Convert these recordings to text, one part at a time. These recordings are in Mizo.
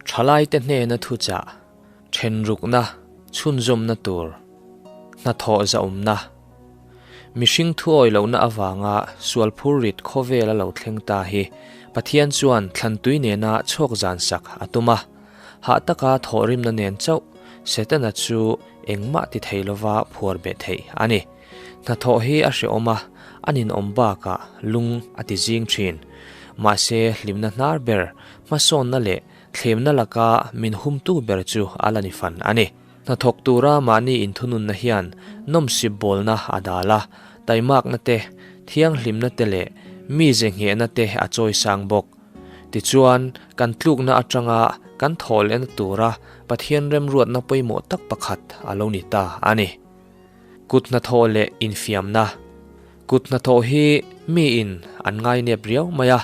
Thalaite hnena thuchah, thenrukna, chhunzawmna tur, hnathawh zahawmna, mihring thuawi lohna avanga sual phurrit khawvel a lo thleng ta hi Pathian chuan thlantui nena chhuak zan sak a tum a. Hah taka thawhrimna nen chauh Setana chu engmah ti thei lova phuar beh theih a ni. Hnathawh hi a hrehawm a, a ninawm bakah lung a ti zing thin. Mahse hlimna hnar ber, hmasawnna leh thlemna laka min humtu ber chu a la ni fan a ni. Hnathawk tura mahni inthununna hian nawmsip bawlna a dal a, taimakna te, thianghlimna te leh mize nghehna te a chawisang bawk. Tichuan, kan tlukna atanga kan thaw lehna tura Pathian remruatna pawimawh tak pakhat a lo ni ta a ni. Kut hnathawh leh infiamna. Kut hnathawh hi miin an ngainep riau mai a,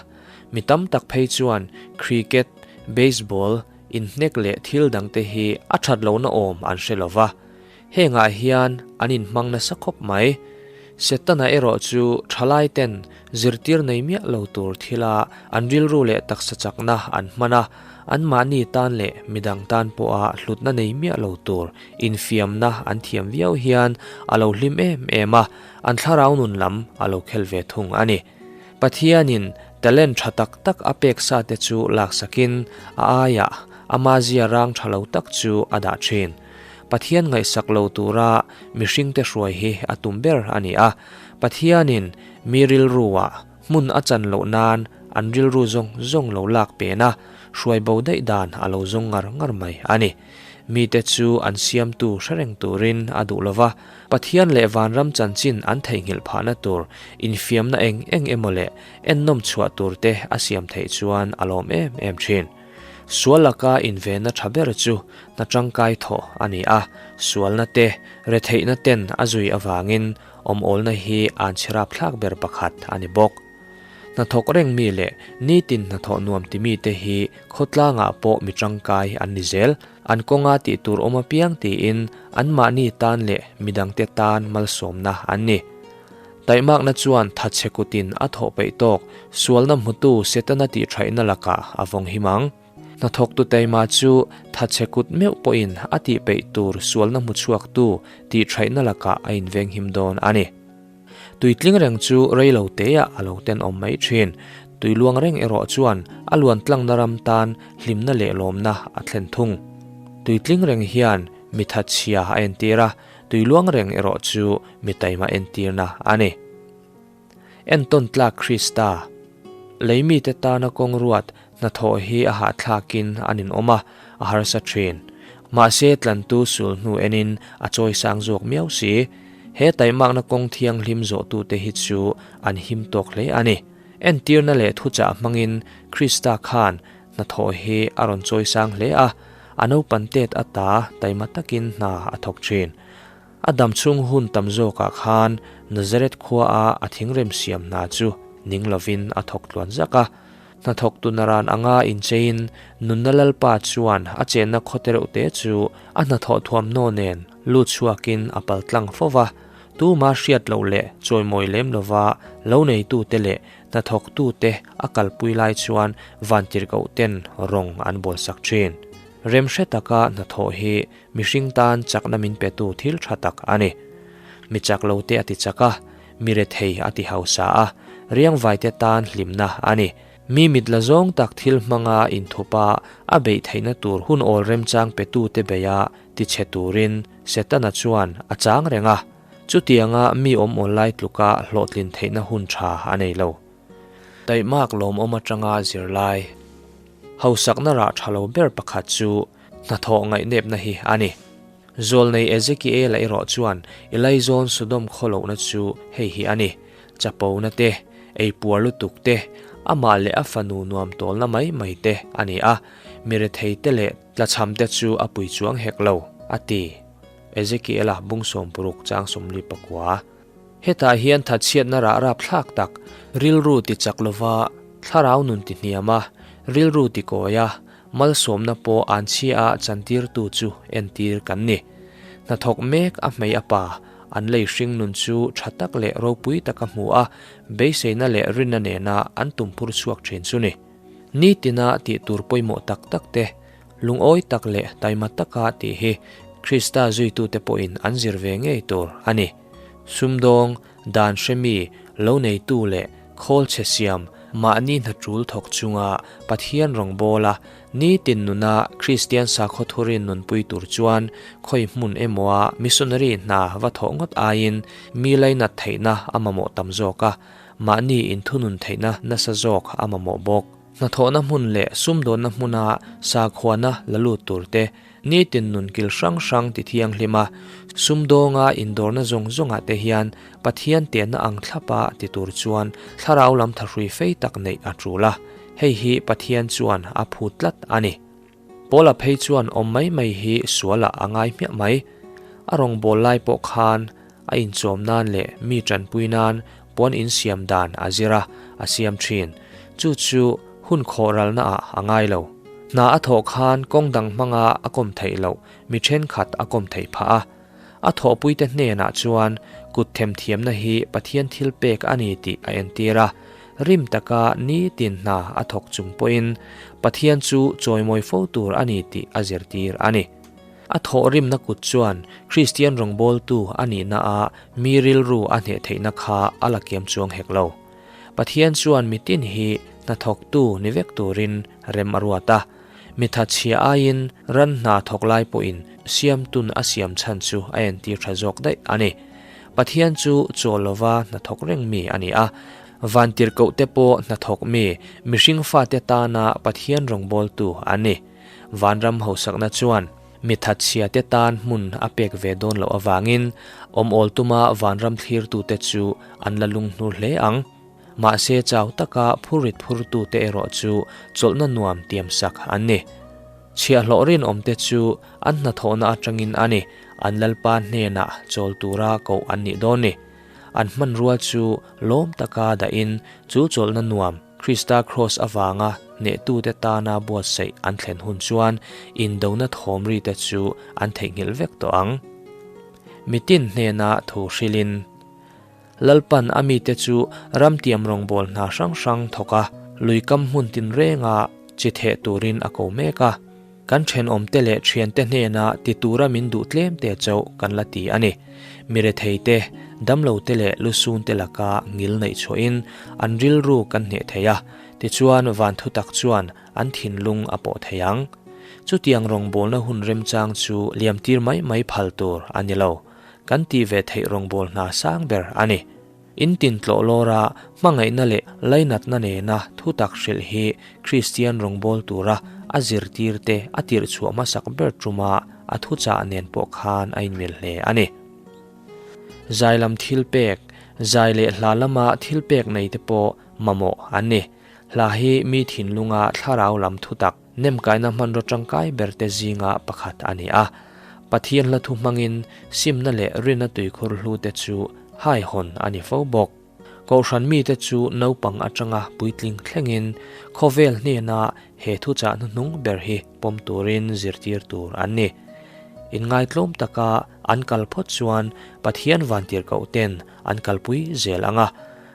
mi tam tak phei chuan cricket, baseball, inhnek leh thil dangte hi a that lohna awm an hre lo va. Hengah hian an inhmang nasa khawp mai. Setana erawh chu thalaiten zirtir nei miah lo tur thila an rilru leh taksa chakna an hman a, anmahni tan leh midang tan pawha hlutna nei miah lo tur infiamna an thiam viau hian a lo hlim em em a, an thlarau nun lam a lo khel ve thung a ni. Pathianin talent tha tak tak a pek sa te chu laksakin a aiah ama zia rang tha lo tak chu a dah thin. Pathian ngaihsak lo tura mihringte hruai hi a tum ber a ni a. Pathianin mi rilruah hmun a chan loh nan an rilru zawng zawng lo lak pen a, hruai bo daih dan a lo zawng ngar ngar mai a ni. Mite chu an siamtu hre reng turin a duh lo va, Pathian leh vanram chanchin an theihnghilh phahna tur infiamna eng eng emaw leh ennawm chhuah turte a siam theih chuan a lawm em em thin. Sual laka invenna tha ber chu hna tangkai thawh a ni a, sualna te, retheihna ten a zui avangin awmawlna hi an chhirap thlak ber pakhat a ni bawk. Hnathawk reng mi leh nitin hnathawh nuam ti mite hi khawtlangah pawh mi tangkai an ni zel. An kawnga tih tur awm apiang tiin anmahni tan leh midangte tan malsawmna an ni. Taihmakna chuan thatchhe kutin a thawh peih tawk, sualna hmutu Setana tihṭhaihna lakah a vawng him ang. Hnathawktu taima chu thatchhe kut meuh pawhin a tih peih tur sualna hmu chhuaktu tihṭhaihna lakah a inveng him dawn a ni. Tuitling reng chu rei lo teah a lo tenawm mai ṭhin. Tui luang reng erawh chuan a luan tlangna ram tan hlimna leh lawmna a thlen thung. Tuitling reng hian mi thatchhia a entir a, tui luang reng erawh chu mi taima entirna a ni. Entawn tlak Krista, lei mite tana kawng ruat hnathawh hi a hahthlakin a ninawm a, a harsa thin. Mahse tlantu sul hnu enin a chawi sang zawk miau si. He taimakna kawng thianghlim zawhtute hi chu an him tawk hle a ni. Entirna leh thuchah hmangin Krista khan hnathawh hi a rawn chawi sang hle a, a naupan tet ata taima takin hna a thawk thin. A dam chhung hun tam zawkah khan Nazareth khuaa a thingrem siam hna chu ning lovin a thawk tluan zak a. Hnathawktu naran anga incheiin nunna Lalpa chuan a chenna khawte reuh te chu a hnathawh thuamhnaw nen lut chhuakin a pal tlang fo va. Tuma hriat loh leh chawimawi lem lova lo neitute leh hnathawktute a kalpui lai chuan vantirhkoh ten rawng an bawlsak thin. Remhre taka hnathawh hi Mihring tan chakna min petu thil tha tak a ni. Mi chak lo te a ti chak a, mi rethei a ti hausa a, riangvaite tan hlimna a ni. Mi mit la zawng tak thil hmanga inthup a, a beih theihna tur hun awl remchang petute beia ti chhe turin Setana chuan a chang reng a, chutianga mi awm awl lai tluka hlawhtlin theihna hun tha a nei lo. Taihmak lawmawm atanga zirlai hausakna rah tha lo ber pakhat chu Hnathawh ngaihnepna hi a ni. Zawlnei Ezekiela erawh chuan Elaizawn Sodom khawlohna chu hei hi a ni, Chapona te, eipuar lutuk te, amah leh a fanu nuam tawlna mai mai te a ni a, mi rethei te leh tlachham te chu a pui chuang hek lo, a ti. Ezekiela bung 60 chang 49. Hetah hian thatchhiatna rah rapthlak tak, rilru ti chak lova, thlarau nun ti hniam a, rilru ti kawi a, Malsawmna pawh an chhia a chantirtu chu entir kan ni. Hnathawk mek a hmei a pa, an lei hring nun chu tha tak leh ropui taka hmu a, beiseina leh rinna nena an tum phur chhuak thin chu ni. Nitina tih tur pawimawh tak tak te, Lungawi tak leh taima taka tih hi Krista zuitute pawhin an zir ve ngei tur a ni. Sumdawng, dan hre mi, lo neitu leh khawl chhe siam, mahni hna tul thawk chunga Pathian rawngbawla nitin nuna Kristian sakhaw thurin nunpui tur chuan khawi hmun emawa missionary hna va thawh ngawt aiin mi lainat theihna a mamawh tam zawk a, mahni inthunun theihna nasa zawk a mamawh bawk. Hnathawhna hmun leh sumdawnna hmuna sakhuana la lut tur te, nitin nun kil hrang hrang ti thianghlim a, sumdawnga indawrna zawng zawngah te hian Pathian tehna ang thlapa ti tur chuan thlarau lam thahrui fei tak neih a tul a, hei hi Pathian chuan a phut tlat a ni. Paula phei chuan awm mai mai hi sualah a ngai hmiah mai. A rawngbâwl lai pawh khan a inchawm nan leh mi ṭanpui nan puan insiam dan a zir a, a siam ṭhin. Chu chu hun khawh ralnaah a ngai lo. Hna a thawh khan kawng dang hmanga a kawm theih loh mi ṭhenkhat a kawm theih phah a. A thawhpuite hnenah chuan kut themthiamna hi Pathian thil pek a ni tih a entir a, rim taka nitin hna a thawk chung pawhin Pathian chu chawimawi fo tur a ni tih a zirtir a ni. A thawhrimna kut chuan Kristian rawngbawltu a nihnaah mi rilru a hneh theihna kha a la kiam chuang hek lo. Pathian chuan mitin hi hnathawktu ni vek turin rem a ruat a. Mi thatchhia aiin ran hna thawk lai pawhin siamtun a siam chhan chu a entir tha zawk daih a ni. Pathian chu chawl lova hnathawk reng mi a ni a, vantirhkohte pawh hnathawk mi, mihring fate tana Pathian rawngbawltu an ni. Vanram hausakna chuan mi thatchhiate tan hmun a pek ve dawn loh avangin awm awl tuma vanram thlirtute chu an la lunghnur hle ang. Mahse chau taka phurrit phurtute erawh chu chawlhna nuam tiamsak an ni. Chhiahhlawh rinawmte chu an hnathawhna atangin a ni, an Lalpa hnenah chawl tura koh an nih dawn ni. An hmanrua chu lawm taka dahin chu chawlhna nuam Krista Kraws avanga hnehtute tana buatsaih an thlen hun chuan indona thawmrite chu an theihnghilh vek tawh ang. Mitin hnena thu hrilhin. Lalpan a mite chu ramtiam rawngbâwl hna hrang hrang thawk a, lui kam hmun tinrênga chi theh tûrin a ko mêk a. Kan ṭhenawmte leh ṭhiante hnêna ti tûra min duh tlêmte chauh kan la ti a ni. Mi retheite, damlote leh lusûnte laka ngil neih chhuahin an rilru kan hneh thei a, tichuan vân thutak chuan an thinlung a pawh thei ang. Chutiang rawngbâwlna hun remchâng chu liamtîr mai mai phal tûr a ni lo. Kan tih ve theih rawngbâwl hna sâng ber a ni. In tin tlawh lawra hmangaihna leh lainatna nena thutak hrilh hi Kristian rawngbâwl tura a zirtîrte a tirh chhuah hmasak ber ṭuma a thuchah nen pawh khan a inmil hle a ni. Zai lam thilpek, zai leh hla lama thilpek neite pawh mamawh an ni. Hla hi mi thinlunga thlarau lam thutak Nemkaina hmanraw tangkai berte zinga pakhat a ni a. Pathian hla thu hmangin simna leh rinna tuikhur hlute chu haihawn a ni fo bawk. Kohhran mite chu naupang atanga puitling thlengin khawvel hnena he thuchah hnuhnung ber hi pawm turin zirtir tur an ni. Inngaitlawm taka an kal phawt chuan Pathian vantirhkohten an kalpui zel ang a,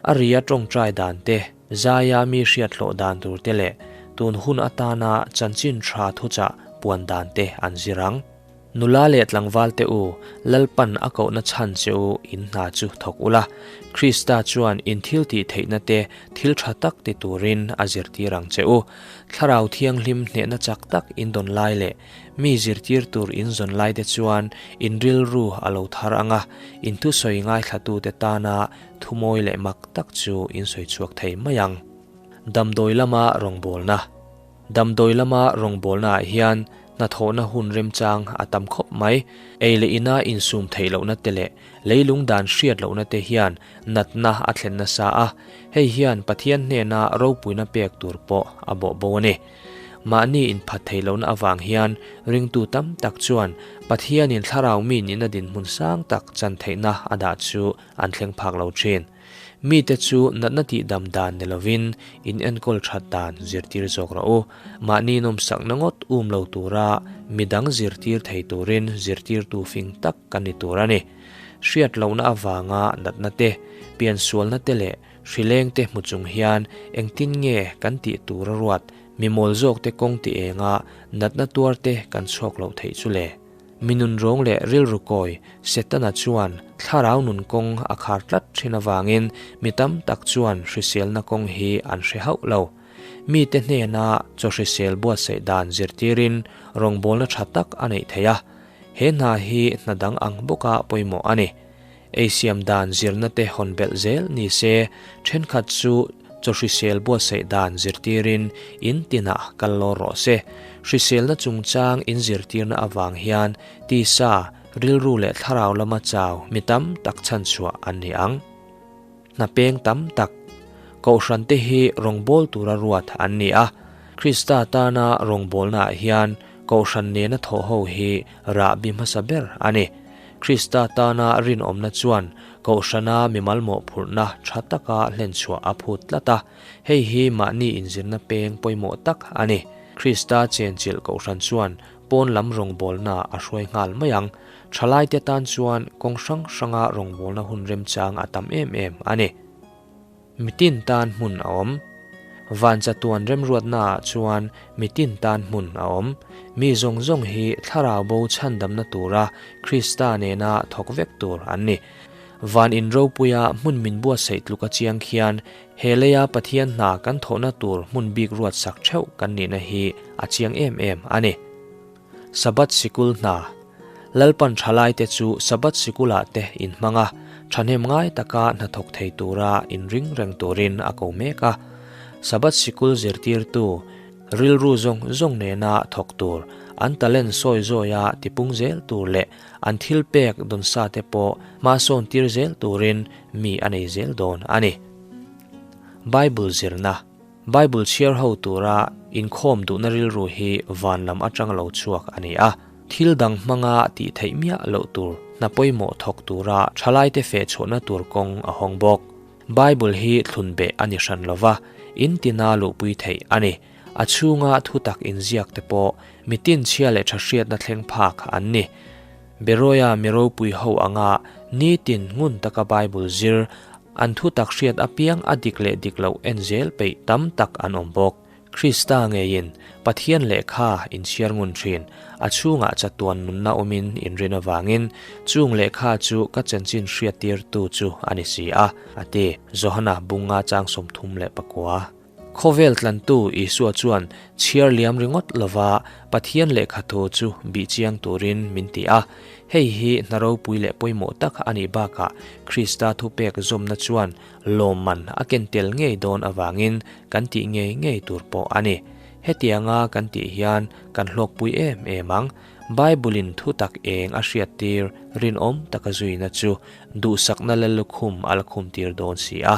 a ria tawngtai dan te, Zaia mi hriathlawh dan tur te leh tun hun atana chanchin tha thuchah puan dan te an zir ang. Nula leh tlangval te u, Lalpan a kohna chhan che u in hna chu thawk ula, Krista chuan in thil tih theihna te thil tha tak ti turin a zirtir ang che u. Thlarau Thianghlim hnehna chak tak in dawn lai leh mi zirtir tur in zawn lai te chuan in rilru a lo thar ang a, in thusawi ngaithlatute tana Thumawi leh mak tak chu in sawi chhuak thei mai ang. Damdawi lama rawngbawlna Damdawi lama rawngbawlnaah hian hnathawhna hun remchang a tam khawp mai. Ei leh ina insum theih lohna te leh leilung dan hriat lohna te hian natna a thlen nasa a, hei hian Pathian hnena ropuina pek tur pawh a bawh bo a ni. Mahni inphat theih lohna avang hian ringtu tam tak chuan Pathianin thlarau mi nihna dinhmun sang tak chan theihna a dah chu an thleng phak lo thin. Mite chu natna tihdam dan ni lovin in enkawl that dan zirtir zawk rawh u. Mahni nawmsakna ngawt um lo tura midang zirtir thei turin zirtirtu fing tak kan ni tur a ni. Hriat lohna avanga natna te, piansualna te leh hrileng te hmu chung hian engtin nge kan tih tura ruat? Mi mawl zawkte kawng ti enga natna tuarte kan chhuak loh theih chu le? Mi nunrawng leh rilru kawi Setana chuan thlarau nun kawng a khar tlat thin avangin mi tam tak chuan hriselna kawng hi an hre hauh lo. Mite hnena chaw hrisel buatsaih dan zirtirin rawngbawlna tha tak a neih theih a, he hna hi hna dang ang bawka pawimawh a ni. Eisiam dan zirna te hawn belh zel ni se, thenkhat chu chaw hrisel buatsaih dan zirtirin in tinah kal lawr rawh se. Hriselna chungchang in zirtirna avang hian tisa, rilru leh thlarau lama chau mi tam tak chhanchhuah an ni ang. Hna peng tam tak, Kohhran te hi rawngbâwl tura ruat an ni a. Krista tana rawngbâwlnaah hian Kohhran nena thawh ho hi rahbi hmasa ber a ni. Krista tana rinawmna chuan Kohhrana mimal mawhphurhna tha taka hlenchhuah a phut tlat a, hei hi mahni inzirna peng pawimawh tak a ni. Krista chenchilh Kohhran chuan pawn lam rawngbawlna a hruai nghal mai ang. Thalaite tan chuan kawng hrang hranga rawngbawlna hun remchang a tam em em a ni. Mitin tan hmun a awm. Van chatuan remruatnaah chuan mitin tan hmun a awm. Mi zawng zawng hi thlarau bo chhandamna tura Krista nena thawk vek tur an ni. Van in ropuia hmun min buatsaih tluka chiang khian he leia Pathian hna kan thawhna tur hmun bik ruatsak theuh kan nihna hi a chiang em em a ni. Sabbath sikul hna. Lalpan thalaite chu Sabbath sikulah te inhmang a, thahnem ngai taka hnathawk thei tura inring reng turin a ko mek a. Sabbath sikul zirtirtu, rilru zawng zawng nena thawk tur, an talent sawi zawia tipung zel tur leh an thil pek dawnsa te pawh hmasawn tir zel turin mi a nei zel dawn a ni. Bible zirna. Bible chhiar ho tura inkhawm duhna rilru hi van lam atang lo chhuak a ni a. Thil dang hmanga tih theih miah loh tur hna pawimawh thawk tura thalaite feh chhuahna tur kawng a hawng bawk. Bible hi thlun beh a ni hran lova, in tina luhpui theih a ni. A chhunga thutak inziak te pawh mitin chhia leh tha hriatna thleng phak an ni. Beroia mi ropui ho anga nitin ngun taka Bible zir An thutak hriat apiang a dik leh dik loh en zel peih tam tak an awm bawk. Krista ngeiin Pathian lehkha inchhiar ngun thin, a chhungah chatuan nunna awmin inrin avangin chung lehkha chu ka chanchin hriattirtu chu a ni si a, a ti. Johana bunga chang 34. Khawvel tlantu Isua chuan chhiar liam ringawt lova Pathian lehkha thu chu bih chiang turin min ti a. Hei hi hna ropui leh pawimawh tak a nih bakah Krista thupek zawmna chuan lawmman a ken tel ngei dawn avangin kan tih ngei ngei tur pawh a ni. Hetianga kan tih hian kan hlawkpui em em ang. Bible-in thutak eng a hriattir rinawm taka zuina chu duhsakna lallukhum a la khumtir dawn si a.